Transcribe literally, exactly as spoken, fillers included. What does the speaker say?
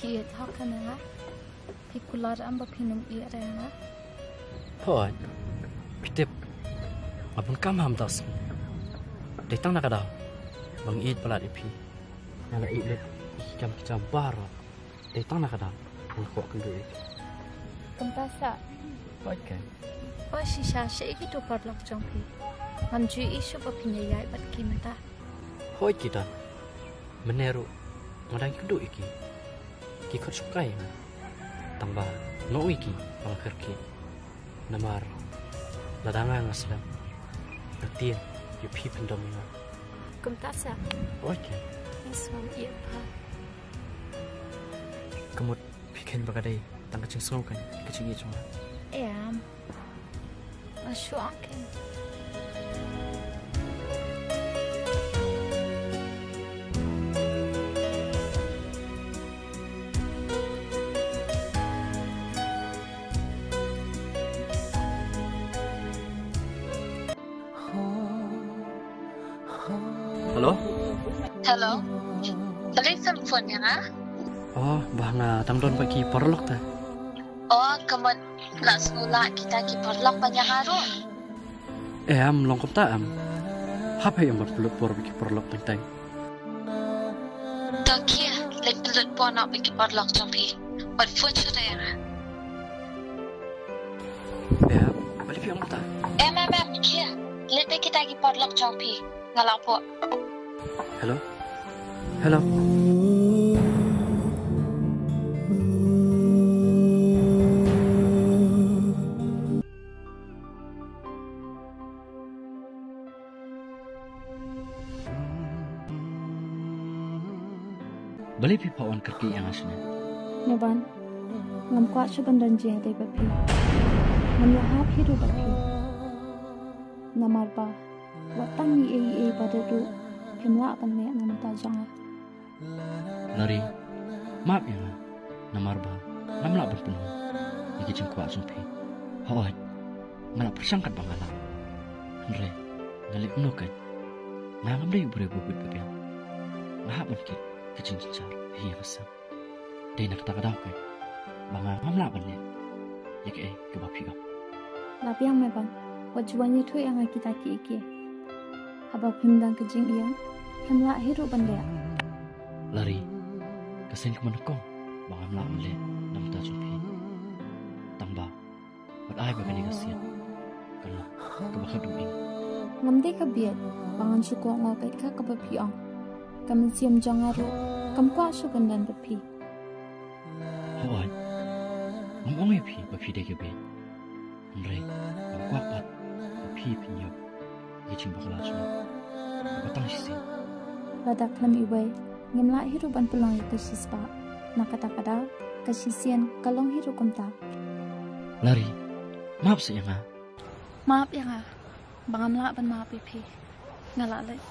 Ki ïeit hok kane nga. Phi kular em ba phin ym ïeit re nga. Hooid. Phi tip, nga bun kam ham tas. Dei tang na ka daw ba nga ïeit palat ïa phi. Nga la ïeit lut ïa ki kam ki jam baroh. Dei tang na ka daw ba nga kwah kynduh ïa phi. Kumta sa. Hooid keiñ. O shisha, shaei kito paralok jong phi? Ngam ju ïohi shuh ba phin ïaid bad ki mynta. Hooid ki don. Mynne ruh nga dang ïakynduh ïa ki. Ki khot shongkai ïa nga. Tang ba nga ong ïa ki ba nga kyrkieh. Namar lada nga nga slem, nga tieng ïa phi phin dom ïa nga. Kumta sa. Hooid keiñ. Nga sngewbha ïa pha. Ka mut phi khein ba ka dei tang ka jingsngew keiñ ka jingïeit jong nga. Em. Nga shu ong keiñ. Hello? Hello. Balei phim phone ïa nga? Oh, ba nga dang don bad ki paralok te. Oh, ka mut la sngewlah kita ki paralok ban ïa nga ruh. Em, long kumta em. Hap hei em bad pynlut por bad ki paralok teng teng. To khie, leit pynlut por noh bad ki paralok jong phi. Bad phone shuh ïa nga. Em, balei phi ong kumta? Em, em, em, khie. Leit bad kita ki paralok jong phi. Nga lah poi. Hello? Hello? Balei phi phah wan kyrkieh ïa nga shane? Meban, ngam kwah shuh ban don jingïadei bad phi. Ngam ïahap hi ruh bad phi. Namar ba wat tang ïa ei ei ba dei ruh phim lah ban leh na ka bynta jong nga. Lari, map ïa nga. Namar ba ngam lah ban pynlong ïa ki jingkwah jong phi. Hooid, nga la pyrshang katba nga lah. Hynrei nga leh kumno keiñ? Nga ngam dei u briew ba bit ba biang. Nga hap ban kit ka jingjynjar ha ïing ha sem. Dei na kata ka daw keiñ ba nga ngam lah ban leh ïa kaei kaba phi ong. La biang Meban, wat ju wan ïathuh ïa nga kita kiei kiei. Haba phim don ka jingïeng, phim lah hi ruh ban leh. Lari, ka sien ka mut nyngkong ba ngam lah ban leh na ka bynta jong phi. Tang ba wat ai ba kane ka sien kan long kaba khadduh ïing. Ngam dei ka bieit ba ngan shu kohnguh beit ka kaba phi ong. Ka mynsiem jong nga ruh kam kwah shuh ban don bad phi. Hooid, ngam ong ïa phi ba phi dei ka bieit. Hynrei ngam kwah pat ba phi phin ïoh ïa ka jingbakla jong nga kaba tang shisien. Lada khlem iwei, ngim lah hi ruh ban pynlong ïa ka shispah. Na kata ka daw, ka shisien ka long hi ruh kumta. Lari, map seh ïa nga. Map ïa nga ba ngam lah ban map ïa phi. Nga lah leit.